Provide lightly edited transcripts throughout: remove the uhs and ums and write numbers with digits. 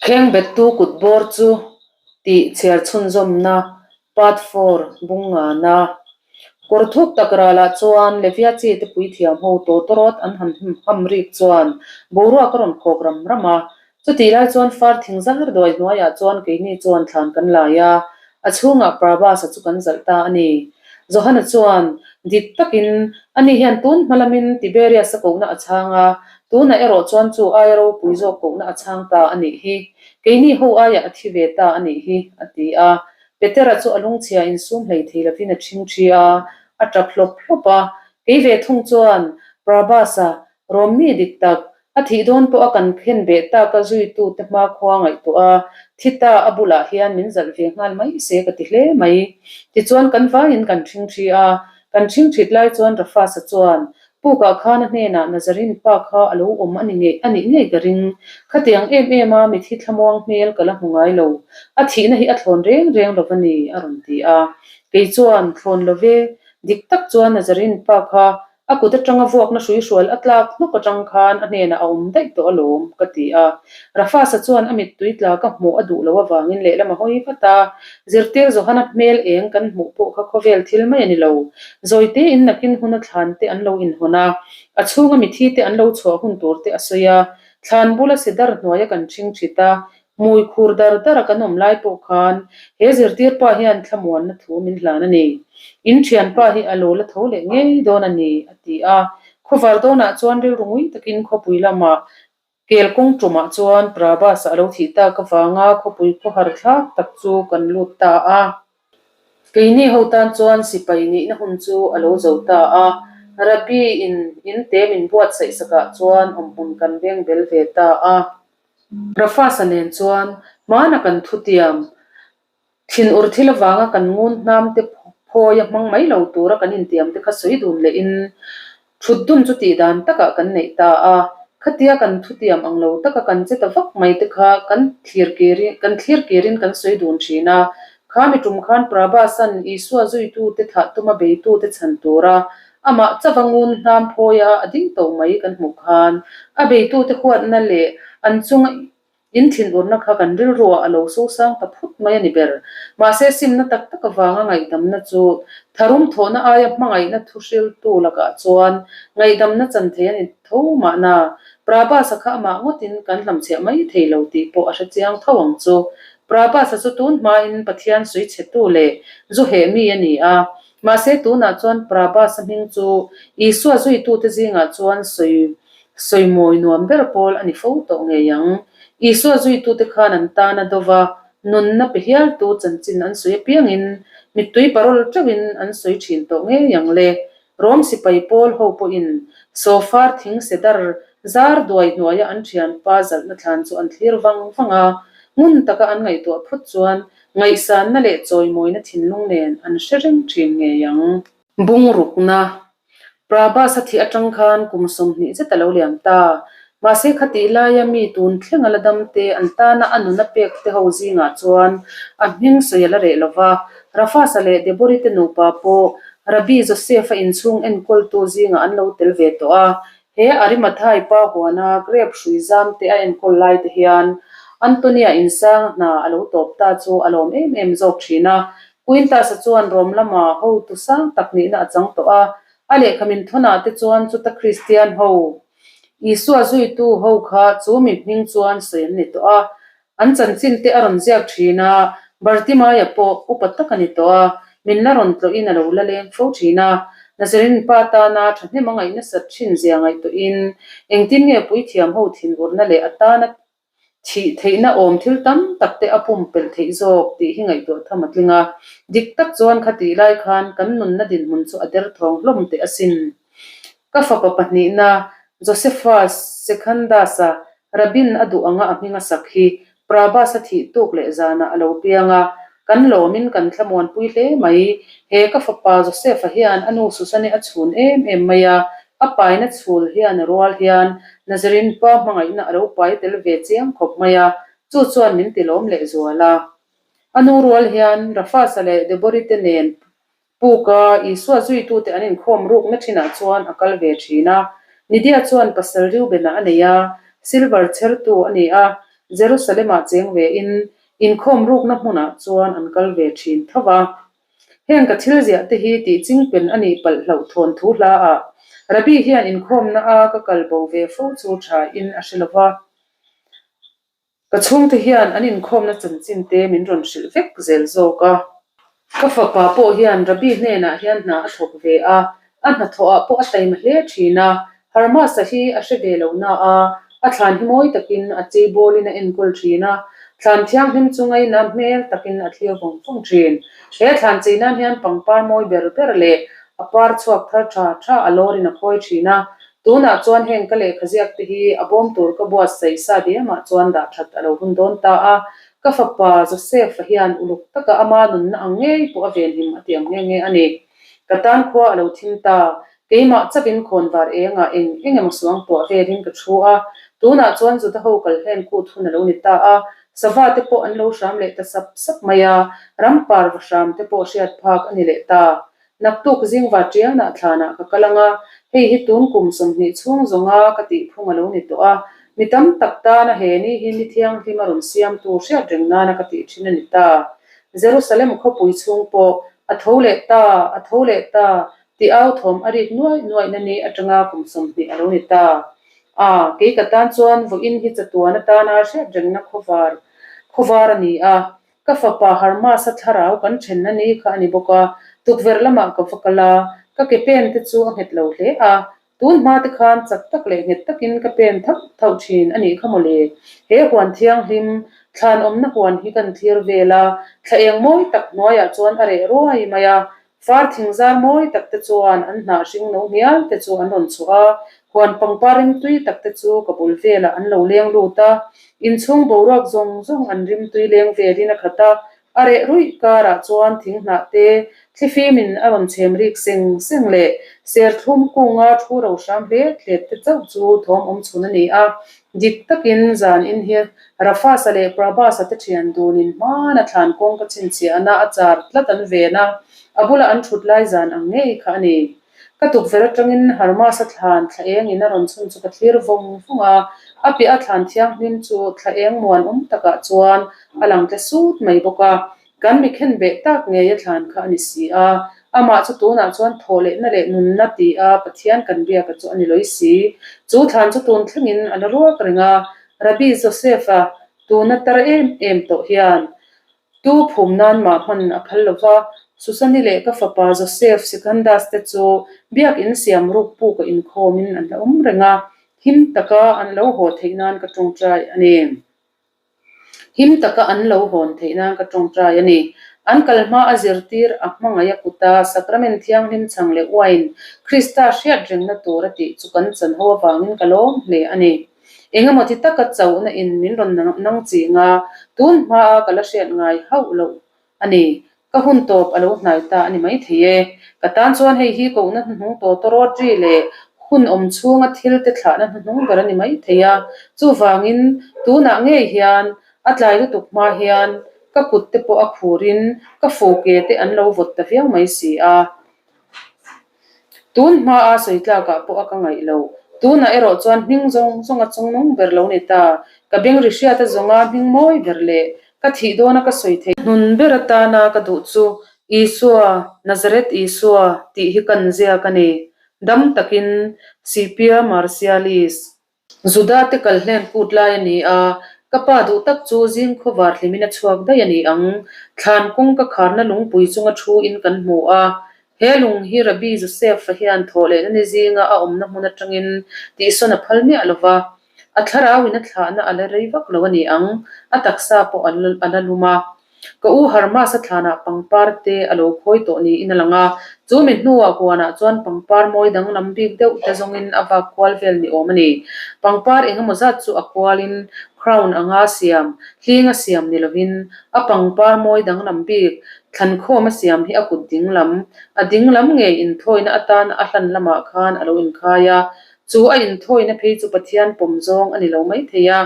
Khengbettu kut bawr chu tih chhiar chhunzawmna Part 4 Bungngana Kawr thuk tak ralah chuan Levia chi te puithiam ho tawtawrawt an han ham rik chuan boruak a rawn khawk ram ram a. Chutih lai chuan far thing zar duai hnuaiah chuan keini chuan thlan kan lai a, a chhungah Prabhas-a chu kan zalh ta a ni. Johana chuan dik takin ani hian tun hma lamin Tiberius-a kohna a chhang a, tunah erawh chuan chu aia ropui zawk kohna a chhang ta a nih hi. Keini ho aiah a thi ve ta a nih hi, a ti a. Petera chu a lungchhia insum hlei thei lovin a ṭhing ṭhi a, a ṭap hlawp hlawp a. Kei ve thung chuan Prabhas-a Rawmmi dik tak, a thih dawn pawh a kan khen beh tak a zuitu te hma khua ngaihtuah a, thi ta a bulah hian min zalh ve nghal mai se ka ti hle mai. Tichuan kan vaiin kan ṭhing ṭhi a, kan ṭhing ṭhit lai chuan Rafasa chuan Pukah khan a hnenah Nazarin pa kha a lo awm a ni ngei a nih ngei ka ring. Khatiang em em a mithi thlamuang hmel ka la hmu ngai lo. A thihna hi a thlawn reng reng lo va ni, a rawn ti a. Kei chuan, Thlawn lo ve, dik tak chuan Nazarin pa kha A kut atanga vuakna hruihrual a tlak hnawk atang khan a hnenah a awm daih tawh alawm, ka ti a. Rafasa chuan a mittui tla ka hmuh a duh loh avangin lehlam a hawi vat a. Zirtir Johana hmel eng kan hmuh pawh kha khawvel thil mai a ni lo. Zawitein nakin huna thlan te an lo inhawn a, a chhunga mithi te an lo chhuah hun tur te a sawi a. Thlan bula sidar hnuaia kan ṭhing ṭhit a, Hmui khur dar dar a kan awm lai pawh khan he zirtir pa hian thlamuanna thu min hlan a ni. In thianpa hi a lo la tho leh ngei dawn a ni, a ti a. Khawvar dawnah chuan rilru ngui takin khawpui lamah kel kawng tumah chuan Prabhas-a a lo thih tak avanga khawpui khawhar thlak tak chu kan lut ta a. Keini ho tan chuan sipai nihna hun chu a lo zo ta a, Rabbi in in te min buatsaih sakah chuan awmhmun kan veng bel ve ta a. Rafasa nen chuan hmana kan thutiam thinur thil avanga kan ngun hnam te phawi a hmang mai lo tura kan intiam te kha sawi dun leh in thut dun chu tih dan takah kan neih ta a. Khatia kan thutiam ang lo taka kan che ta vak mai te kha kan thlir kirin kan thlir kirin kan sawi dun thin a. Kha mi tum khan Prabhasan Isua zuitute thah tuma beitute chhan tura Amah chava ngun hnam phawia a ding to mai kan hmuh khan a beitute huatna leh an chunga in thinurna kha kan rilruah a lo sosang ta phut mai a ni ber. Mahse simna tak tak avanga ngaihdamna chu tharum thawhna aia hmangaihna thu hriltu lakah chuan ngaihdamna chan thei a ni tho mahna Prabhas-a kha amah ngawtin kan hlamchhiah mai thei lo tih pawh a hre chiang tho ang chu. Prabhas-a chu tun hmain Pathian suichhetu leh zu heh mi a ni a, Mahse tunah chuan Prabhas-a hming chu Isua zuitute zingah chuan sawi sawimawi nuam ber pawl a ni fo tawh ngei ang. Isua zuitute khan an tan a dova, nunna pe hialtu chanchin an sawi apiangin mittui parawl teuhin an sawi thin tawh ngei ang le. Rom sipai pawl ho pawhin sofar thing sedar zar duai hnuaia an thianpa zalhna thlan chu an thlir vang vang a, ngun taka an ngaihtuah phawt chuan Ngaihsanna leh chawimawina thinlung nen an hre reng thin ngei ang. Bungrukna, Prabhas a thih atang khan kum 20 zet a lo liam ta. Mahse khatih laia mi tun thleng a la dam te an tana a nuna pek te ho zingah chuan a hming sawi a la reh lo va. Rafasa leh Debori te nupa pawh Rabbi Joseph-a inchhung enkawltu zingah an lo tel ve tawh a. He Arimathai pa huana grape hrui zam te a enkawl lai te hian Antonia insang hna a lo tawp ta chu a lawm em em zawk thin a. Quintus-a chuan Rom lama hotu sang tak nihna a chang tawh a, a lehkha min thawnah te chuan chuta Kristian ho, Isua zuitu ho kha chu mi hming chuan sawi an ni tawh a. An chanchin te a rawn ziak thin a, Bartimaia pawh upa tak a ni tawh a, min la rawn tlawhin a lo la leng fo thin a. Nazarin pa tana thahnem a ngaih nasat thin zia ngaihtuahin engtin nge puithiam ho thinurna leh a tana thih theihna awm thil tam tak te a pumpelh theih zawk tih hi ngaihtuah tham a tling a. Dik tak chuan khatih lai khan kan nunna dinhmun chu a derthawng hlawm teh asin. Ka fapa pahnihna Josephus Secundus-a Rabin a duh anga a hming a sak hi Prabhas a thih tuk leh zanah a lo piang a, kan lawmin kan thlamuanpui hle mai. He ka fapa Joseph-a hian a nu Susan-i a chhun em em mai a, a paina chhul hian a rual hian Nazarin pa hmangaihna a lo pai tel ve chiang khawp mai a, chu chuan min ti lawm leh zual a. A nu rual hian Rafasa leh Debori te nen Puka Isua zuitute an inkhawm rukna thinah chuan a kal ve thin a. Nidia chuan pasal Reubena a nei a, silver chhertu a ni a. Jerusalem-ah cheng vein inkhawm rukna hmunah chuan an kal ve thin tho va. Heng ka thil ziah te hi tih chingpen a nih palh hlauh thawn thu hla ah Rabbi hian inkhawmna a ka kal bo ve fo chu tha in a hre lo va. Ka chhungte hian an inkhawmna chanchin te min rawn hrilh vek zel zawk a. Ka fapa pawh hian Rabbi hnenah hian hna a thawk ve a, a hnathawh ah pawh a taima hle thin a. Harmasa hi a hre ve lo na a, a thlan hi mawi takin a cheibawlin a enkawl thin a, thlan thianghlim chu ngaina hmel takin a thlir vawng vawng thin. He thlan chei nan hian pangpar mawi ber ber leh a par chhuak thar tha tha a lawrin a khawi thin a, tunah chuan heng ka lehkha ziak te hi a bawm tur ka buatsaih sa diamah chuan dah that a lo hun dawn ta a, ka fapa Joseph-a hian uluk taka ama nunna ang ngei pawh a venhim a tiam nghe nghe a ni. Ka tan khua a lo thim ta, Keimah chauhin khawnvar engah eng eng emaw suang tuah velin ka thu a, tunah chuan Juda ho kal hlen kut hun a lo ni ta a, sava te pawh an lo hram leh ta sap sap mai a, rampar va hram te pawh hriat phak a ni leh ta. Naktuk zingva tianah thlanah ka kal ang a, hei hi tun kum 20 chhung zawnga ka tih phung a lo ni tawh a, mi tam tak tana he ni hi ni thianghlim a rawn siamtu hriat reng nana ka tih thin a ni ta. Jerusalem khawpui chhung pawh a tho leh ta, a tho leh ta, Ti au thawm a rik nuaih nuaih na ni atanga kum 20 a lo ni ta. A, kei ka tan chuan vawiin hi chatuan atana hriat rengna khawvar khawvar a ni a. Ka fapa Harmasa thlarau kan thenna ni kha a ni bawk a, tukverh lamah ka va kal a, ka ke pen te chu a nghet lo hle a. Tun hma te khan chak tak leh nghet takin ka pen thauh thauh thin a nih kha mawle. He huan thianghlim, thlan awmna huan hi kan thlir vel a, thla eng mawi tak hnuaiah chuan a reh ruai mai a, Far thingzar mawi tak te chuan an hnah hring no hnial te chu an rawn chhuah a, huan pangpar rimtui tak te chu ka bul velah an lo leng lut a, inchhung boruak zawng zawng an rimtui leng velin a khat a, a reh ruih karah chuan thing hnah te thlifimin a rawn chhem rik seng seng leh serthlum kunga thu ro hram hlet hlet te chauh chu thawm awm chhun a ni a, dik takin zan in hi Rafasa leh Prabhasa te thian dunin hmana thlan kawng ka chhinchhiahna a char tlat an ven a, a bula an thut lai zan ang ngei kha a ni. Ka tukverh atangin Harmasa thlan thla eng in a rawn chhun chu ka thlir vawng vawng a, a piah a thlan thianghlim chu thla eng muan awm takah chuan a lang tle sut mai bawk a, Kan mi khen beh tak ngei a thlan kha a ni si a, amah chu tunah chuan thawh lehna leh nunna ti a Pathian kan biaka chu a ni lawih si. Chu thlan chu tun thlengin a la ruak reng a, Rabbi Joseph-a tuna tar em em tawh hian tu phum nan mah hman a phal lo va, Susani leh ka fapa Joseph Sikandas te chu biakin siam ruk puka inkhawmin an la awm reng a, him taka an lo haw theih nan ka tawngtai a ni. Him taka an lo hawn theih nan ka tawngtai a ni. An kal hma a zirtir a hmangaih a kuta Sacrament Thianghlim chhang leh uain Krista hriat rengna tur a tih chu kan chan ho avangin ka lawm hle a ni. Engemaw ti taka chauhna in min rawn nang ching a, tun hma a ka la hriat ngai hauh loh A ni, ka hun tawp a lo hnai ta a ni maithei e. Ka tan chuan hei hi kohna hnuhnung tawtawrawtri leh hun awm chhunga thil te thlahna hnuhnung ber a ni maithei a. Chuvangin, tunah ngei hian, a tlai lutuk hma hian ka kut te pawh a khurin ka fu ke te an lo vawt ta viau mai si a. Tun hmaa sawi tlakah pawh a ka ngaih lo. Tunah erawh chuan hming zawng zawng a chungnung ber lo ni ta. Ka beng ri hriat a zawnga hming mawi ber leh ka thih dawna ka sawi theih. Hnun ber atana ka duh chu Isua, Nazareth Isua tih hi kan ziak a ni. Dam takin Sipia Marcialis. Juda te kal hlen kut lai a ni a, ka pa duh tak chu zing khawvar hlimin a chhuak daih a ni ang. Thlan kawng ka kharna lungpui chunga thu in kan hmu a, he lung hi Rabbi Joseph-a hian thawh lehna ni zinga a awmna hmun atangin tihsawn a phal miah lo va, a thlarauin a thlahna a la rei vak lo a ni ang, a taksa pawh a la lum a. Ka u Harmas-a thlanah pangpar te a lo khawi tawh niin a lang a, chu mi hnuah huanah chuan pangpar mawi danglam bik deuh te zawngin a vak kual vel ni awm a ni. Pangpar eng emaw zat chu a kualin crown anga siam, hlinga siam ni lovin a pangpar mawi danglam bik thlankhawm a siam hi a kut dinglam, a dinglam ngei inthawina atana a hlan lamah khan a lo inkhai a, chu a inthawina phei chu Pathian pawm zawng a ni lo maithei a,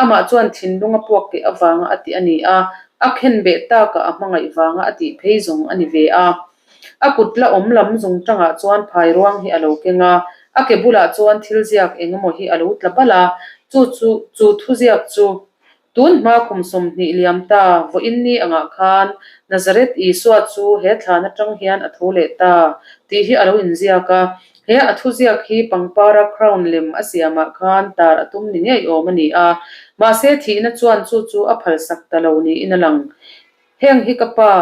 Amah chuan thinlung a puak keh avanga a tih a ni a, a khen beh takah a hmangaih vanga a tih phei zawng a ni ve a. A kut la awm lam zung tangah chuan phai ruang hi a lo keng a, a ke bulah chuan thil ziak eng emaw hi a lo tla balh a, chu chu chu thuziak chu. Tun hma kum 20 liam ta vawiin ni angah khan Nazareth Isua chu he thlan atang hian a tho leh ta tih hi a lo inziak a. He a thuziak hi pangpara crown lem a siamah khan tar a tum ni ngei awm a ni a, mahse thihna chuan chu chu a phalsak ta lo niin a lang. Heng hi ka pa,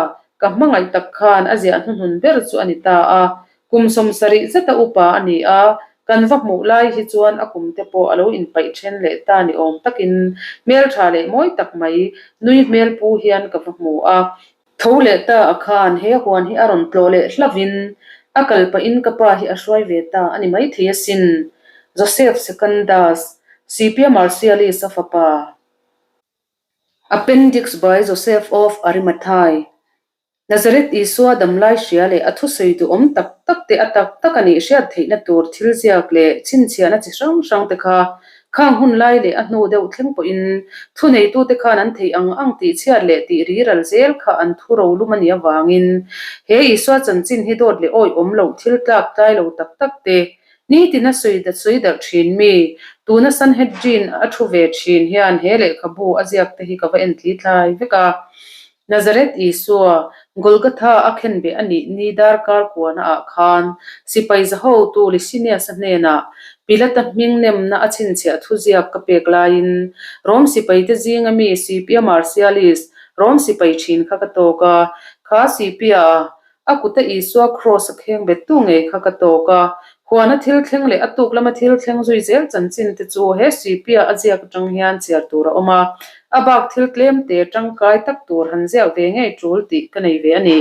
ka hmangaih tak khan a ziah hnuhnun ber chu a ni ta a, kum 70 zeta upa a ni a, kan va hmuh lai hi chuan a kum te pawh a lo inpaih then leh ta ni awm takin hmeltha leh mawi tak mai nui hmel pu hian ka va hmu a. Tho leh ta a khan he huan hi a rawn tlawh leh hlauhin a kal pahin ka pa hi a hruai ve ta a ni maithei asin, Joseph Secondas, Sipia Marcialis a fapa. Appendix by Joseph of Arimathai. Nazareth Isua damlai hria leh a thusawi duhawm tak tak te a tak tak a nih hriat theihna tur thil ziak leh chhinchhiahna chi hrang hrang te kha khang hun lai leh a hnu deuh thleng pawhin thuneitute khan an theih ang ang tih chhiat leh tih riral zel kha an thu rolum a nih avangin he Isua chanchin hi dawt leh awihawm loh thil tlak tlai lo tak tak te Nitin a sawi sawi darh thin mi, tuna Sanhedrin a thu ve thin hian he lehkhabu a ziak te hi ka va en tli tlai vek a. Nazareth Isua, Golgotha a khenbeh a nih ni darkar kuana ah khan sipai zahotu Licinius-a hnenah Pilata hming nemna a chhinchhiah thuziak ka pek laiin Rom sipaite zinga mi Scipio Marcialis, Rom sipai thin kha ka tawk a, kha Scipio-a A kuta Isua kraws a kheng bettu ngei kha ka tawk a, huana thil thleng leh a tuk lama thil thleng zui zel chanchin te chu he Sipia a ziak atang hian chhiar tur a awm a, a bak thil tlem te tangkai tak tur han ziak ve ngei tul tih ka nei ve a ni.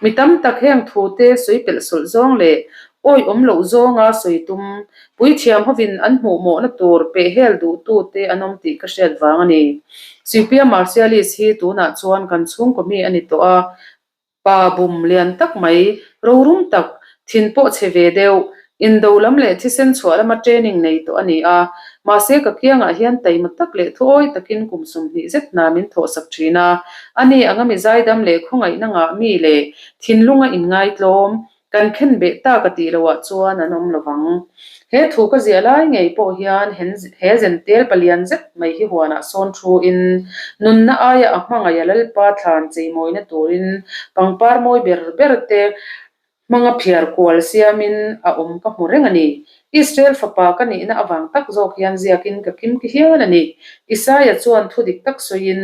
Mi tam tak heng thu te sawi pelh sawlh zawng leh awihawm loh zawnga sawi tum, puithiam hovin an hmuhmawhna tur pehhel duhtu te an awm tih ka hriat vang a ni. Sipia Marcialis hi tunah chuan kan chhungkaw mi a ni tawh a, Pa bum lian tak mai, rorum tak, thin pawh chhe ve deuh, indo lam leh thisen chhuah lama training nei tawh a ni a. Mahse ka kiangah hian taima tak leh thuawi takin kum 20 zet hna min thawhsak thin a. Ani anga mi zaidam leh khawngaihna ngah mi leh thinlunga inngaitlawm, Kan khen beh tak a tih loh ah chuan an awm lovang. He thu ka ziah lai ngei pawh hian he zentel palian zet mai hi huanah sawn thu in nunna aia a hmangaih a Lalpa thlan cheimawina turin pangpar mawi ber ber te hmanga phiar kual siamin a awm ka hmu reng a ni. Israel fapa ka nihna avang tak zawk hian ziakin ka kim ki hial a ni. Isaia chuan thu dik tak sawiin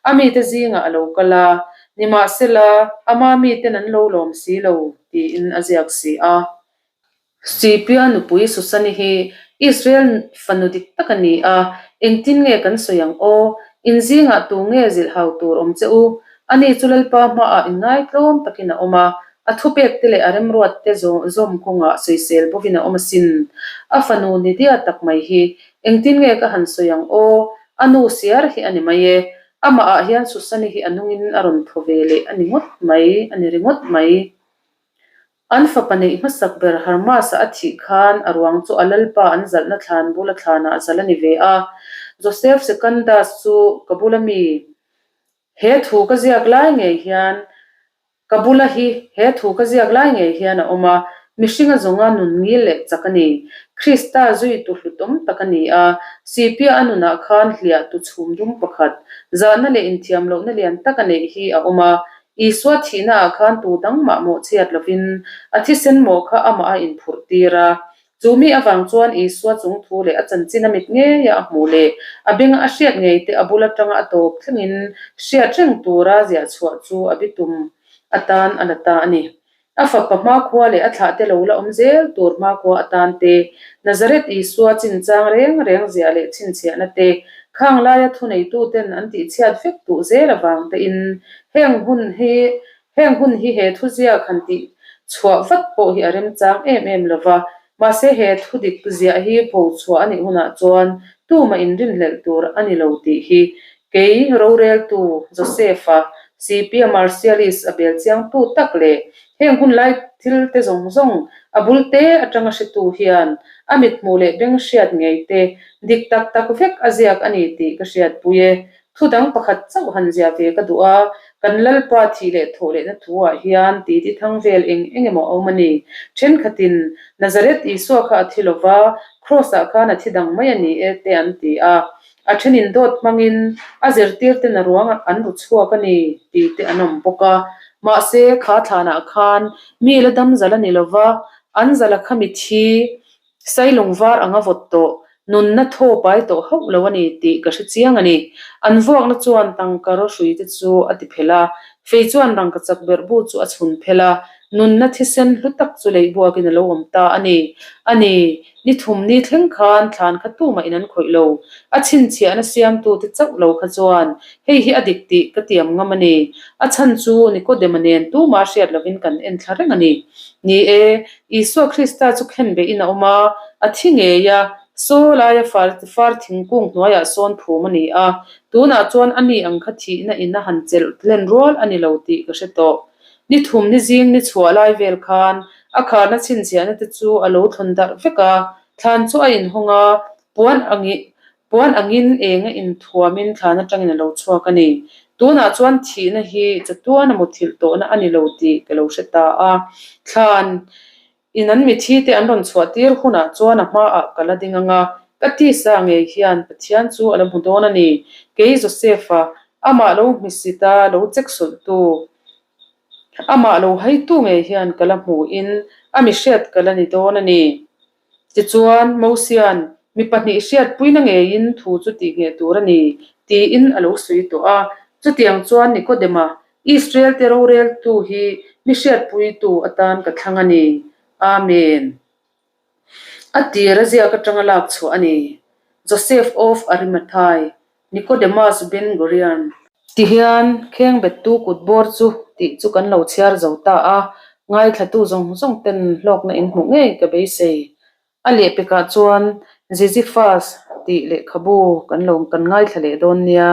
a mite zingah a lo kal a, Nimahsela, ama miten an lo lawm si lo, tiin a ziak si a. Sipia nupui Susani hi Israel fanu dik tak a ni a, engtin nge kan sawi ang aw? In zingah tu nge zilh hau tur awm che u? Ani chu Lalpa hmaah inngaitlawm takin a awm a, a thupekte leh a remruatte zawm kawngah sawisel bawkin a awm asin. A fanu Nidia tak mai hi engtin nge ka han sawi ang aw? A nu siar hi a ni mai e. Amah ah hian Susani hi a nungin a rawn thaw ve leh a ni ngawt mai, a ni ringawt mai. An fapa neih hmasak ber Harmas-a a thih khan a ruang chu a lalpa an zalhna thlan bula thlanah zal a ni ve a. Joseph Sekandas chu ka bula mi he thu ka ziak lai ngei hian Ka bula hi he thu ka ziak lai ngei hian a awm a, mihringa zawnga nun ngil leh chak a ni. Krista zuitu hlutawm tak a ni a, Sipia a nunah khan hliah tu chhum dum pakhat, zahna leh inthiam lohna lian tak a neih hi a awm a. Isua thihnaah khan tu dang mah mawhchhiat lovin a thisen mawh kha amah a inphurh tir a. Chu mi avang chuan Isua chung thu leh a chanchin a mit ngeia a hmuh leh a benga a hriat ngei te a bul atanga a tawp thlengin hriat reng tura ziah chhuah chu a bitum atan a la ta a ni. A fapa hmakhua leh a thlahte lo la awm zel tur hmakhua atan te, Nazareth Isua chinchang reng reng ziah leh chhinchhiahna te, khang laia thuneituten an tihchhiat vek duh zel avang tein heng hun hi Heng hun hi he thuziak han tih chhuah vat pawh hi a remchang em em lo va, mahse he thu dik ziah hi pho chhuah a nih hunah chuan tumah inrinhlelh tur a ni lo tih hi kei roreltu Joseph-a, Sipia Marcialis a bel chiangtu tak leh heng hun lai thil te zawng zawng a bul te atanga hretu hian a mithmuh leh beng hriat ngei te dik tak tak vek a ziak a ni tih ka hriatpui e. Thu dang pakhat chauh han ziah ve ka duh a, kan Lalpa thih leh thawh lehna thu-ah hian titi thang vel eng eng emaw a awm a ni. Thenkhatin, Nazareth Isua kha a thi lo va, Kraws-ah khan a thi dang mai a ni e, te an ti a. A thenin dawt hmangin a zirtirten a ruang an ru chhuak a ni tih te an awm bawk a. Mahse, kha thlanah khan mi la dam zal a ni lo va, an zala kha mi thi Sailung var anga vawt tawh, nunna thaw pai tawh hauh lo a ni tih ka hre chiang a ni. An vuakna chuan tangka rawhrui te chu a ti phelh a, fei chuan rangka chak berh bu chu a chhun phelh a, nunna thisen hlu tak chu leih buakin a lo awm ta a ni. A ni, ni thum ni thleng khan thlan kha tumah in an khawih lo. A chhinchhiahna siamtute chauh lo kha chuan hei hi a dik tih ka tiam ngam a ni. A chhan chu Nikodema nen tumah hriat lovin kan en thla reng a ni. Ni e, Isua Krista chu khenbeihin a awm a, a thi ngei a, Saw laia far far thingkung hnuaiah sawn phum a ni a, tunah chuan a ni ang kha thihna in a han chelh hlen rual a ni lo tih ka hre tawh. Ni thum ni zing ni chhuah lai vel khan a kharna chhinchhiahna te chu a lo thlawn darh vek a, thlan chu a inhawng a, puan angin Puan angin eng a inthuamin thlan atangin a lo chhuak a ni. Tunah chuan thihna hi chatuan a muthilh tawhna a ni lo tih ka lo hre ta a. Thlan in an mithi te an rawn chhuah tir hunah chuan a hmaah ka la ding ang a, ka tisa ngei hian Pathian chu a la hmu dawn a ni. Kei Joseph-a, amah lo hmisit a, lo check sulhtu, amah lo haitu ngei hian ka la hmuhin a mihriat ka la ni dawn a ni. Tichuan, Mosia'n mi pahnih hriatpuina ngeiin thu chu tih ngheh tur a ni, tiin a lo sawi tawh a. Chutiang chuan Nikodema, Israel-te roreltu hi mi hriatpuitu atan ka thlang a ni. Amen. A tir a ziak atanga lak chhuah a ni. Joseph of Arimathai, Nicodemus Ben Gurion. Tihian, khengbettu kut bawr chu tih chu kan lo chhiar zo ta a, ngaithlatu zawng zawng ten hlawkna in hmuh ngei ka beisei. A lehpekah chuan Ziziphus tih lehkhabu kan lo kan ngaithla leh dawn nia.